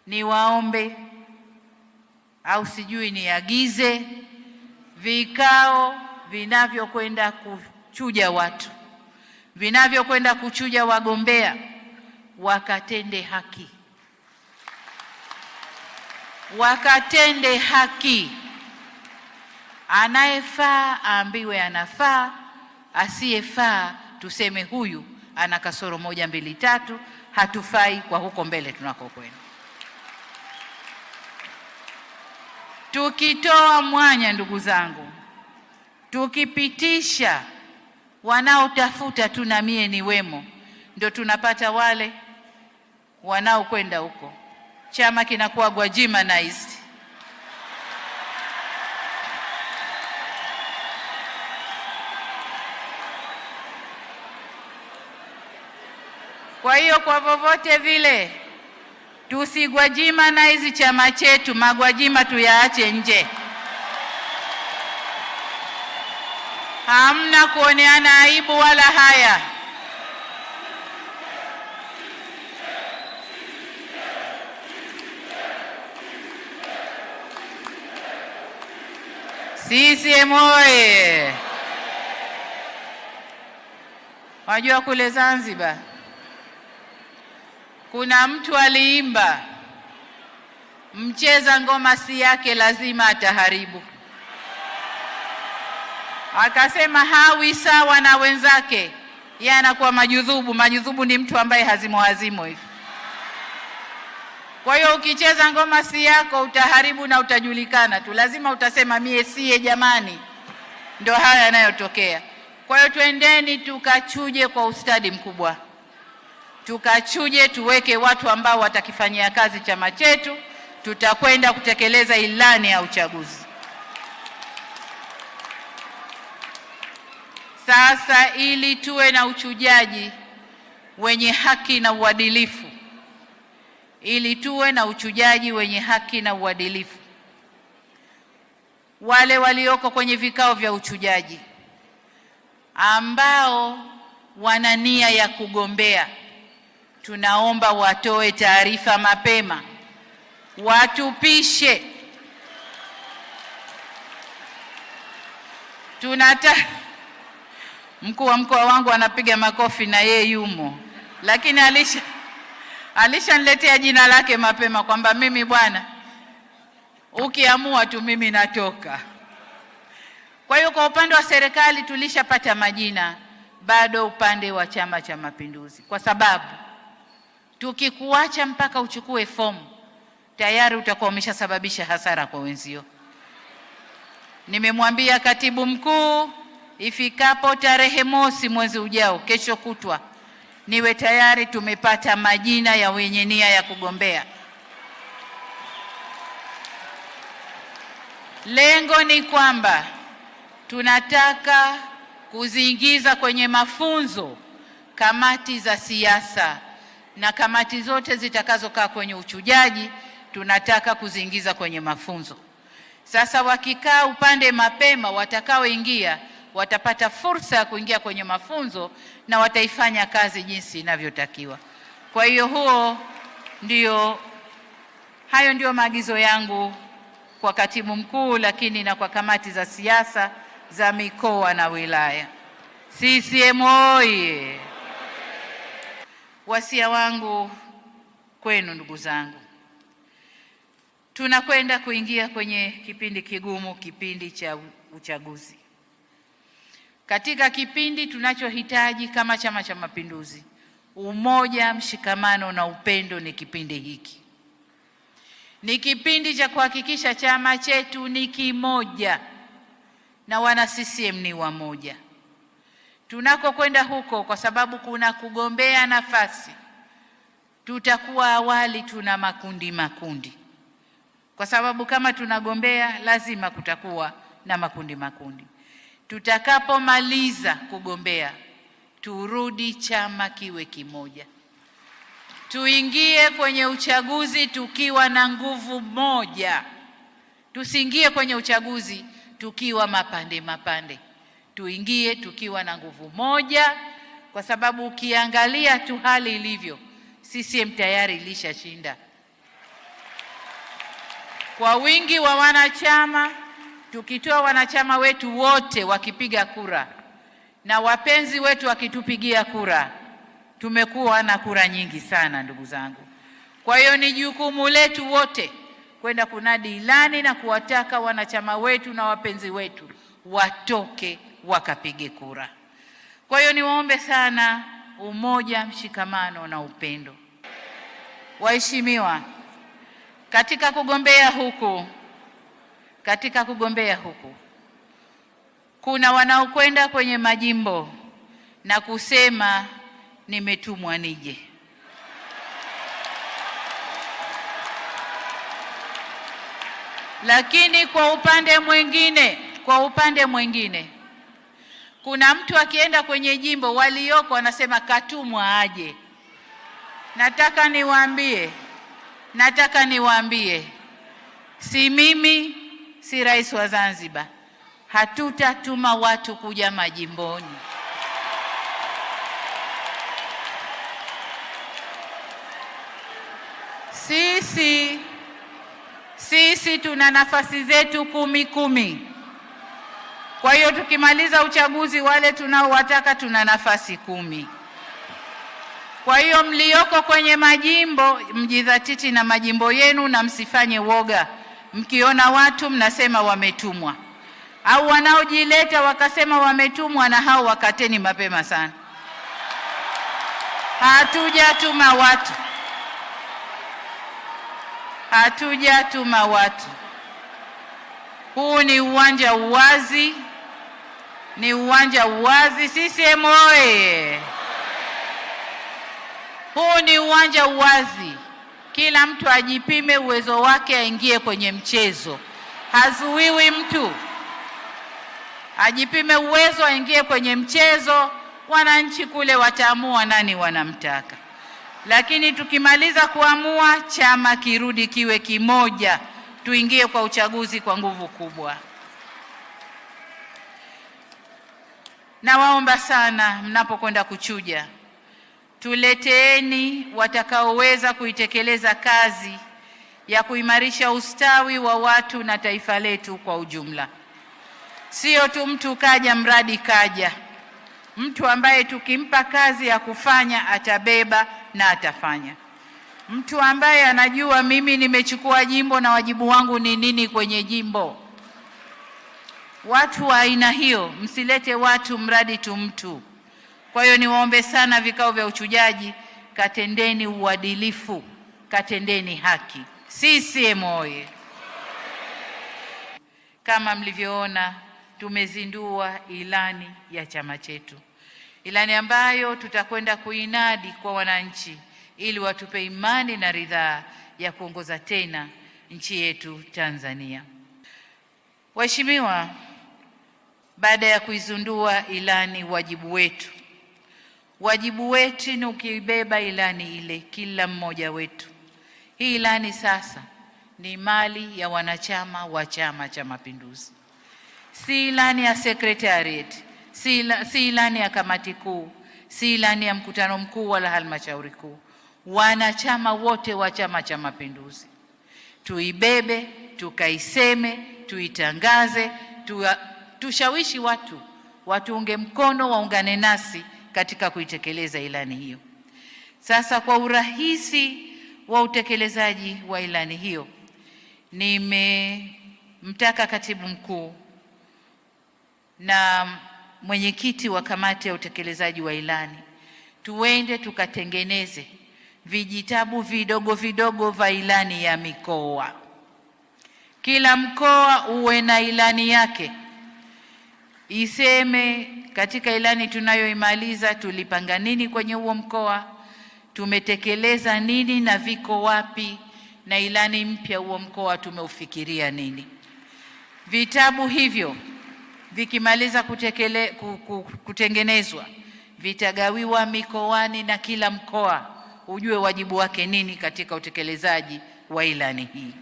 Niwaombe au sijui niagize vikao vinavyokwenda kuchuja watu, vinavyokwenda kuchuja wagombea, wakatende haki, wakatende haki. Anayefaa aambiwe anafaa, asiyefaa tuseme huyu ana kasoro 1 2 3, hatufai kwa huko mbele tunakokwenda. Tukitoa mwanya, ndugu zangu, tukipitisha wanaotafuta tu na mie ni wemo, ndio tunapata wale wanaokwenda huko, chama kinakuwa Gwajimanized. Kwa hiyo kwa vovote vile tusigwajimanize chama chetu, magwajima tuyaache nje. Hamna kuoneana aibu wala haya. CCM oye! Wajua kule Zanzibar kuna mtu aliimba, mcheza ngoma si yake lazima ataharibu. Akasema hawi sawa na wenzake, yeye anakuwa majudhubu. Majudhubu ni mtu ambaye hazimo hazimo hivi. Kwa hiyo ukicheza ngoma si yako utaharibu na utajulikana tu, lazima utasema mie siye jamani. Ndio haya yanayotokea. Kwa hiyo twendeni tukachuje kwa ustadi mkubwa, tukachuje, tuweke watu ambao watakifanyia kazi chama chetu. Tutakwenda kutekeleza ilani ya uchaguzi. Sasa ili tuwe na uchujaji wenye haki na uadilifu, ili tuwe na uchujaji wenye haki na uadilifu, wale walioko kwenye vikao vya uchujaji ambao wana nia ya kugombea, tunaomba watoe taarifa mapema, watupishe. Mkuu wa mkoa wangu anapiga makofi na yeye yumo, lakini alishaniletea jina lake mapema kwamba mimi bwana, ukiamua tu mimi natoka. Kwa hiyo kwa upande wa serikali tulishapata majina, bado upande wa Chama cha Mapinduzi, kwa sababu tukikuacha mpaka uchukue fomu tayari utakuwa umeshasababisha hasara kwa wenzio. Nimemwambia katibu mkuu ifikapo tarehe mosi mwezi ujao, kesho kutwa, niwe tayari tumepata majina ya wenye nia ya kugombea. Lengo ni kwamba tunataka kuziingiza kwenye mafunzo kamati za siasa na kamati zote zitakazokaa kwenye uchujaji, tunataka kuziingiza kwenye mafunzo. Sasa wakikaa upande mapema, watakaoingia watapata fursa ya kuingia kwenye mafunzo na wataifanya kazi jinsi inavyotakiwa. Kwa hiyo hayo ndio maagizo yangu kwa katibu mkuu, lakini na kwa kamati za siasa za mikoa na wilaya. CCM oye! Wasia wangu kwenu ndugu zangu, tunakwenda kuingia kwenye kipindi kigumu, kipindi cha uchaguzi. Katika kipindi tunachohitaji kama Chama cha Mapinduzi, umoja, mshikamano na upendo ni kipindi hiki. Ni kipindi cha kuhakikisha chama chetu ni kimoja na wana CCM ni wamoja. Tunakokwenda huko, kwa sababu kuna kugombea nafasi, tutakuwa awali tuna makundi makundi, kwa sababu kama tunagombea lazima kutakuwa na makundi makundi. Tutakapomaliza kugombea turudi chama kiwe kimoja, tuingie kwenye uchaguzi tukiwa na nguvu moja. Tusiingie kwenye uchaguzi tukiwa mapande mapande, tuingie tukiwa na nguvu moja, kwa sababu ukiangalia tu hali ilivyo, CCM tayari ilishashinda. Kwa wingi wa wanachama, tukitoa wanachama wetu wote wakipiga kura na wapenzi wetu wakitupigia kura, tumekuwa na kura nyingi sana ndugu zangu. Kwa hiyo ni jukumu letu wote kwenda kunadi ilani na kuwataka wanachama wetu na wapenzi wetu watoke wakapige kura. Kwa hiyo niwaombe sana umoja, mshikamano na upendo. Waheshimiwa, katika kugombea huku kuna wanaokwenda kwenye majimbo na kusema nimetumwa nije. Lakini kwa upande mwingine kuna mtu akienda kwenye jimbo walioko wanasema katumwa aje. Nataka niwaambie, si mimi, si rais wa Zanzibar, hatutatuma watu kuja majimboni. Sisi tuna nafasi zetu 10-10. Kwa hiyo tukimaliza uchaguzi wale tunaowataka tuna nafasi 10. Kwa hiyo mlioko kwenye majimbo mjidhatiti na majimbo yenu na msifanye woga. Mkiona watu mnasema wametumwa, au wanaojileta wakasema wametumwa, na hao wakateni mapema sana. Hatujatuma watu. Hatujatuma watu. Huu ni uwanja uwazi. Ni uwanja uwazi. CCM oye! Huu ni uwanja uwazi. Kila mtu ajipime uwezo wake, aingie kwenye mchezo. Hazuiwi mtu. Ajipime uwezo, aingie kwenye mchezo. Wananchi kule wataamua nani wanamtaka. Lakini tukimaliza kuamua, chama kirudi kiwe kimoja, tuingie kwa uchaguzi kwa nguvu kubwa. Nawaomba sana, mnapokwenda kuchuja, tuleteeni watakaoweza kuitekeleza kazi ya kuimarisha ustawi wa watu na taifa letu kwa ujumla. Sio tu mtu kaja mradi kaja. Mtu ambaye tukimpa kazi ya kufanya atabeba na atafanya. Mtu ambaye anajua mimi nimechukua jimbo na wajibu wangu ni nini kwenye jimbo. Watu wa aina hiyo, msilete watu mradi tu mtu. Kwa hiyo niwaombe sana, vikao vya uchujaji, katendeni uadilifu, katendeni haki. CCM oye! Kama mlivyoona, tumezindua ilani ya chama chetu, ilani ambayo tutakwenda kuinadi kwa wananchi ili watupe imani na ridhaa ya kuongoza tena nchi yetu Tanzania. Waheshimiwa, baada ya kuizindua ilani, wajibu wetu ni ukibeba ilani ile, kila mmoja wetu. Hii ilani sasa ni mali ya wanachama wa Chama cha Mapinduzi. Si ilani ya secretariat, si ilani ya kamati kuu, si ilani ya mkutano mkuu wala halmashauri kuu. Wanachama wote wa Chama cha Mapinduzi tuibebe, tukaiseme, tuitangaze, tushawishi watu watuunge mkono, waungane nasi katika kuitekeleza ilani hiyo. Sasa kwa urahisi wa utekelezaji wa ilani hiyo, nimemtaka katibu mkuu na mwenyekiti wa kamati ya utekelezaji wa ilani tuende tukatengeneze vijitabu vidogo vidogo vya ilani ya mikoa. Kila mkoa uwe na ilani yake, iseme katika ilani tunayoimaliza tulipanga nini kwenye huo mkoa, tumetekeleza nini na viko wapi, na ilani mpya huo mkoa tumeufikiria nini. Vitabu hivyo vikimaliza kutengenezwa vitagawiwa mikoani na kila mkoa ujue wajibu wake nini katika utekelezaji wa ilani hii.